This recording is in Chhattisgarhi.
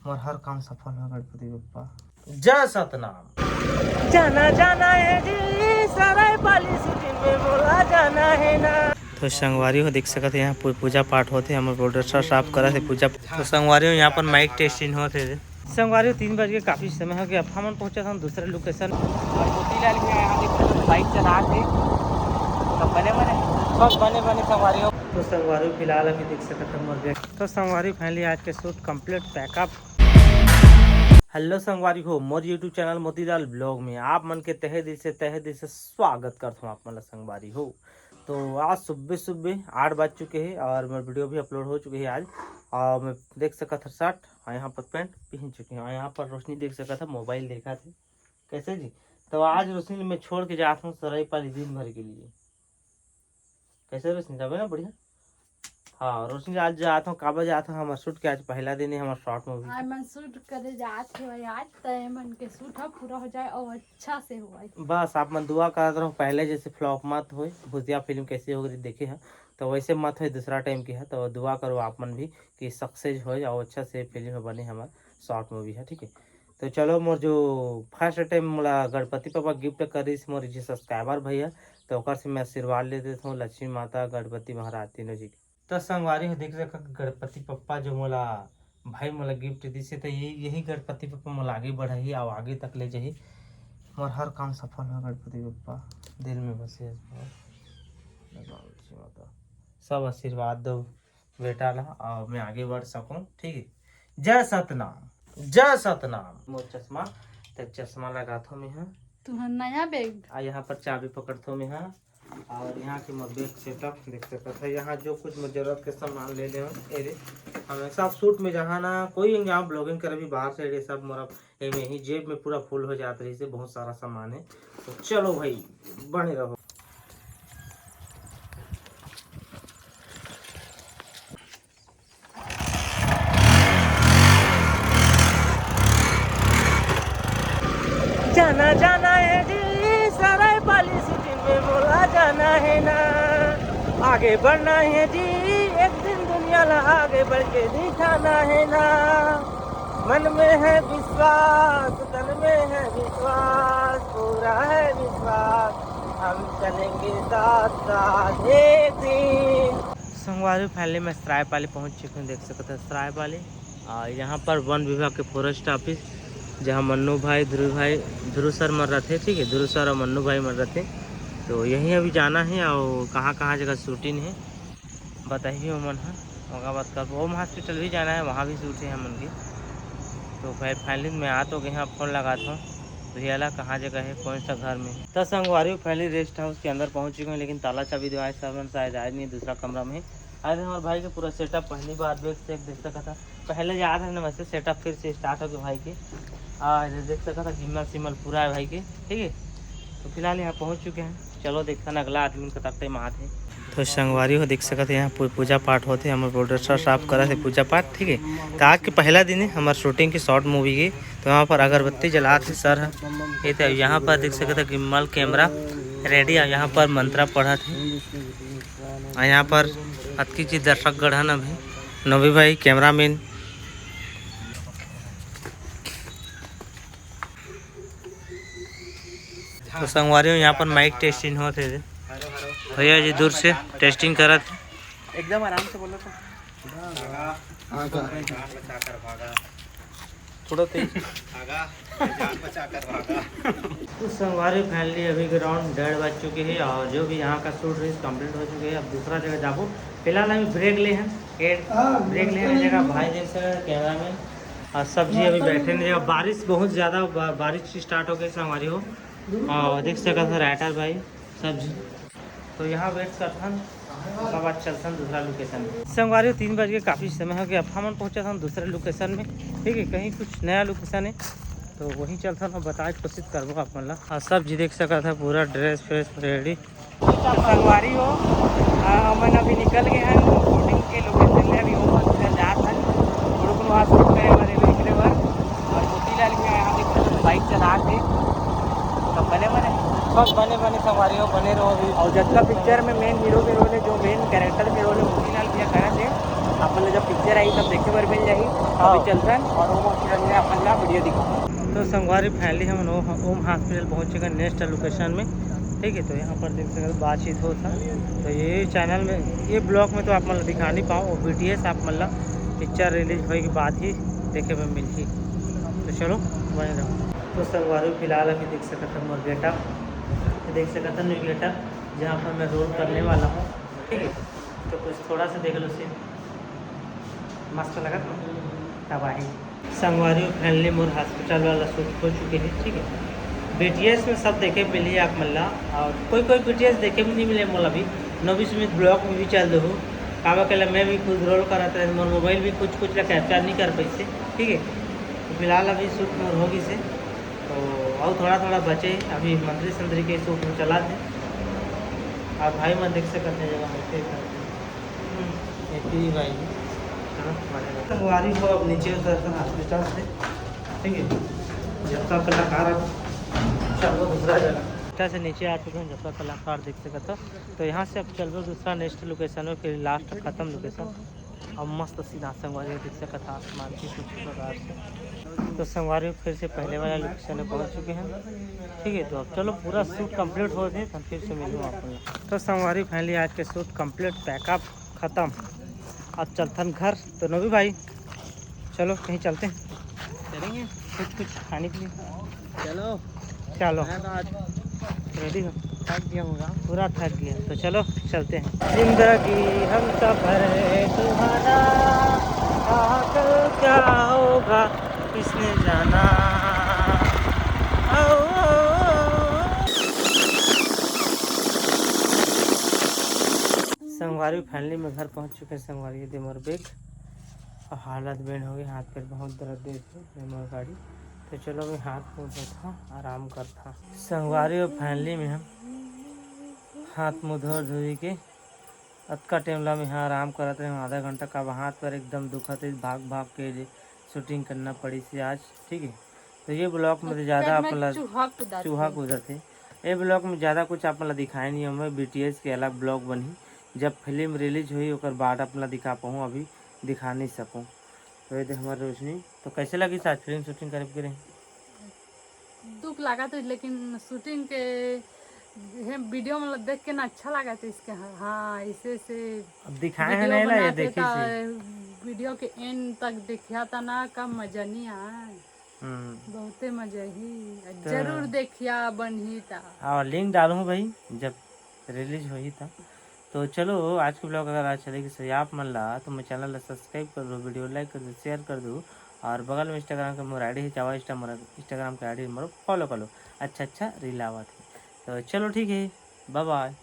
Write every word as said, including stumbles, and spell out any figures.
और हर काम सफल हो गणपति बप्पा। जय सतनाम। जाना जाना है जी, सरायपाली shooting में मोला जाना है ना। तो संगवारी हो देख सकत हे, यहाँ पू-, पूजा पाठ होथे, हमर producer साफ करत हे पूजा। तो संगवारी हो, यहाँ पर mic testing होथे। संगवारी हो, तीन बज के काफी समय हो गया, अब हमन पहुंचत हन दूसरे location। और मोतीलाल भी यहाँ देख सकत, bike चलात हे। सब बने बने, सब बने बने संगवारी हो। तो संगवारी हो, फिलहाल अभी देख सकत हे मोर bag। तो संगवारी हो, finally आज के shoot complete, pack up। Hello संगवारी हो, मोर YouTube channel मोतीलाल vlog में आप मन के तहे दिल से, तहे दिल से स्वागत करत हूँ आप मन ला संगवारी हो। तो आज सुबह सुबह आठ बज चुके हैं और मोर video भी upload हो चुके हैं आज। और मैं देख सकत हव shirt और यहाँ पर pant पहन चुके हैं और यहाँ पर रोशनी देख सकत हव mobile देखत हे। कैसे जी? तो आज रोशनी मैं छोड़ के जात हूँ सरायपाली दिन भर के लिए। कैसे रोशनी, जाबे ना बढ़िया? हाँ रोशनी, आज जात हूँ, काबर जात हूँ, हमर shoot के आज पहला दिन है, हमर short movie। आज मन shoot करे जात हवय आज, त एमन के shoot ह पूरा हो जाए और अच्छा से होए। बस आप मन दुआ करत रहो, पहले जैसे flop मत होए। भुजिया film कैसे हो गई देखे हैं, तो वैसे मत होए दूसरा time की है। तो दुआ करो आप मन भी कि success होए और अच्छा से film ह बने, हमर short movie है, ठीक है। तो चलो, मोर जो first time मोला गणपति पापा gift करिस मोर जी subscriber भैया, तो ओकर से मैं आशीर्वाद ले देत हूँ लक्ष्मी माता, गणपति महाराज तीनों जी के। तो संगवारी हो देख सकत गणपति पप्पा जो मोला भाई मोला gift दिस हे, तो ये यही गणपति पप्पा मोला आगे बढ़ाही और आगे तक ले जाही। मोर हर काम सफल हो गणपति पप्पा, दिल में बसे हे। सब आशीर्वाद दो बेटा ला, और मैं आगे बढ़ सकूं, ठीक है। जय सतनाम, जय सतनाम। मोर चश्मा, तो चश्मा लगात हूँ मैं, हाँ। तुहर नया bag। आ यहाँ पर चाबी पकड़त हूँ मैं, हाँ। और यहाँ के मोर bag setup देख सकत है, यहाँ जो कुछ मोर जरूरत के सामान ले ले हूँ, ये रे। हम सब shoot में जहाँ ना कोई यहाँ vlogging करे भी बाहर से, ये सब मोर एमे ही जेब में पूरा full हो जात रही से, बहुत सारा सामान है। तो चलो भाई, बने रहो। जाना जाना है जी, सरायपाली shooting में मोला जाना है ना। आगे बढ़ना है जी, एक दिन दुनिया ला आगे बढ़ के दिखाना है ना। मन में है विश्वास, तन में है विश्वास, पूरा है विश्वास, हम चलेंगे साथ साथ एक दिन। संगवारी, finally मैं सरायपाली पहुंच चुके हूँ। देख सकते हैं सरायपाली, आ, यहाँ पर वन विभाग के forest office, जहाँ मन्नू भाई, ध्रुव भाई, ध्रुव सर मन रथे, ठीक है, ध्रुव सर और मन्नू भाई मन रथे। तो यहीं अभी जाना है और कहाँ कहाँ जगह shooting है बताही ओमन ह। ओकर बाद करबो, ओम hospital भी जाना है, वहाँ भी shoot है हमन के। तो फिर finally मैं आ तो गए हैं, अब phone लगात हूँ भैया ला, कहाँ जगह है, कौन सा घर में। तो संगवारी, finally rest house के अंदर पहुँच चुके हैं, लेकिन ताला चाबी दीवार से हमन शायद आए नहीं, दूसरा कमरा में। आज हमारे भाई के पूरा setup पहली बार bag check देख सकत था, पहले जात रहे ना वैसे setup फिर से start हो गया भाई के। आ, ये देख सकत था gimbal सिम्बल पूरा है भाई के, ठीक है। तो फिलहाल यहाँ पहुँच चुके हैं, चलो देखथन अगला आदमी कतक time आत हे। तो संगवारी हो देख सकत हे, यहाँ पू-, पूजा पाठ होथे, हमर producer साफ करत हे पूजा पाठ, ठीक है। तो आज के पहला दिन है हमार shooting के short movie के, तो यहाँ पर अगरबत्ती जलात हे सर ह। ये तो यहाँ पर देख सकत हे gimbal camera ready है, यहाँ पर मंत्रा पढ़त हे। और यहाँ पर अतकी चीज दर्शक गढ़ हन अभी, नवी भाई cameraman। तो संगवारी हो, यहाँ पर mic testing होत हे, भैया जी दूर से testing करत हे। एकदम आराम से बोलो तो। थोड़ा तेज। तो संगवारी, finally अभी के round डेढ़ बज चुके हैं और जो भी यहाँ का shoot रही complete हो चुके हैं। अब दूसरा जगह जाबो, फिलहाल अभी break ले हैं, एक हाँ, break ले हैं। जगह भाई देख सकते cameraman और सब जी अभी बैठे हैं। जगह बारिश बहुत ज़्यादा बा-, बारिश start हो गई संगवारी हो। और देख सकत हव writer भाई सब जी। तो यहाँ wait करथन, ओकर बाद चलथन दूसरा location में। संगवारी, तीन बज के काफ़ी समय हो गया, अब हमन पहुँचत हन दूसरे location में, ठीक है, कहीं कुछ नया location है तो वहीं चलथन और बताए के कोशिश करबो आप मन ला। और सब जी देख सकत हव पूरा dress व्रेस ready। संगवारी हो, आ, हमन अभी निकल गए हैं shooting के location ले, अभी वो hospital जात हन, थोड़ा कुन वहाँ shoot करे बर, एकरे बर। और मोतीलाल भी यहाँ पे bike चलात हे, सब बने बने, सब बने बने संगवारी हो, बने रहो अभी। और जतका picture में main hero के role है, जो main character के role है, मोतीलाल भैया करत हे। अपन ला जब पिक्चर आही तब देखे बर मिल जाही। हाँ। अभी चलथन और ओम हॉस्पिटल में अपन ला वीडियो दिखा। तो संगवारी, finally हम ओम हॉस्पिटल पहुँच चुके हैं, नेक्स्ट लोकेशन में। ठीक है, तो यहाँ पर देख सकते हो बातचीत होत है। तो ये चैनल में, ये ब्लॉग में तो आप मन ला दिखा नहीं पाओ, और बीटीएस आप मन ला पिक्चर रिलीज होए के बाद ही देखे बर मिलही। तो चलो, बने रहो। तो संगवारी, फिलहाल अभी देख सकते हो मोर गेटअप, देख सकते हो न्यू गेटअप, जहाँ पर मैं रोल करने वाला हूँ। ठीक है, तो कुछ थोड़ा सा देख लो सीन, मस्त लगत ना? तबाही। संगवारी, finally मोर हॉस्पिटल वाला शूट हो चुके हैं। ठीक है, बीटीएस में सब देखे मिली आप मन ला, और कोई कोई बीटीएस देखे भी नहीं मिले मोला अभी। नवी सुमित ब्लॉग में भी चल दो, काबर के मैं भी खुद रोल करत रहे, मोर मोबाइल भी कुछ कुछ ला कैप्चर नहीं कर पैसे। ठीक है, तो फिलहाल अभी शूट मोर हो गई से, तो और थोड़ा थोड़ा बचे, अभी मंत्री संतरी के शूट में चला थे। आप भाई मन देख सकते हैं जगह में फिर करते हैं। हम्म, ये पी भाई। चलो, बढ़िया। संगवारी हो, अब नीचे उतरते हैं हॉस्पिटल से। ठीक है, जब तक कलाकार अब चलो दूसरा जगह। हॉस्पिटल से नीचे आ चुके हैं, जब तक कलाकार देख सकते हो। तो यहाँ से अब चलबो दूसरा नेक्स्ट लोकेशन में, फिर लास्ट खत्म लोकेशन। अब मस्त सीधा संगवारी देख सकत हा आसमान के कुछ प्रकार से। तो संगवारी फिर से पहले वाला लोकेशन में पहुँच चुके हैं। ठीक है, तो अब चलो पूरा शूट कंप्लीट हो जाए, तो फिर से मिलूँ आप लोग। तो संगवारी finally आज के शूट कंप्लीट, पैकअप खत्म। अब चलथन घर। तो नवी भाई, चलो कहीं चलते हैं, चलेंगे कुछ कुछ खाने के लिए। चलो। चलो। मैं तो आज रेडी हो। थक गया हूँ। पूरा थक गया, तो चलो चलते हैं। जिंदगी हम सफर है सुहाना, कहाँ कल क्या होगा किसने जाना। आओ, आओ, आओ। संगवारी, finally मैं घर पहुँच चुके हैं संगवारी, ये दे मोर बैग। और हालत बेंड हो गई, हाथ पैर बहुत दर्द दे रहे मोर गाड़ी। तो चलो, मैं हाथ मुँह धोता, आराम करता। संगवारी, और finally में हम हाथ मुँह धो धोई के अतका टाइम ला मैं यहाँ आराम करत रहे हूँ, आधा घंटा का। हाथ पैर एकदम दुखत है, भाग भाग के शूटिंग करना पड़ी से आज। ठीक है, तो ये ब्लॉग में तो ज़्यादा आप ला चूहा कूदत चूहा है। कूदत है। ये ब्लॉग में ज़्यादा कुछ आप ला दिखाए नहीं हूँ मैं, बीटीएस के अलग ब्लॉग बनही, जब फिल्म रिलीज हुई ओकर बाद आप ला दिखा पाऊँ, अभी दिखा नहीं सकूँ। तो ये दे हमारी रोशनी। तो कैसे लगी आज फिल्म शूटिंग करे के रही? दुख लागत है, लेकिन शूटिंग के हे वीडियो में देख के ना अच्छा लागत है इसके। हाँ, हाँ, ऐसे ऐसे अब दिखाए हैं वीडियो नहीं ला, ये बनाते देखी ता, सी। वीडियो के एंड तक देखिया था ना, का मजा नहीं आए। हम्म। बहुते मजा ही। तो जरूर देखिया बनही ता। और लिंक डालूँ भाई, जब रिलीज होही ता। तो चलो, आज के ब्लॉग अगर अच्छा लगे सही आप मन ला, तो मैं चैनल ला सब्सक्राइब कर दो, वीडियो लाइक कर दो, शेयर कर दो, और बगल में इंस्टाग्राम के मोर आईडी है, जावा इंस्टा मोर, इंस्टाग्राम के आईडी मोर फॉलो कर लो। अच्छा अच्छा रील आवत है। तो चलो, ठीक है, बाय बाय।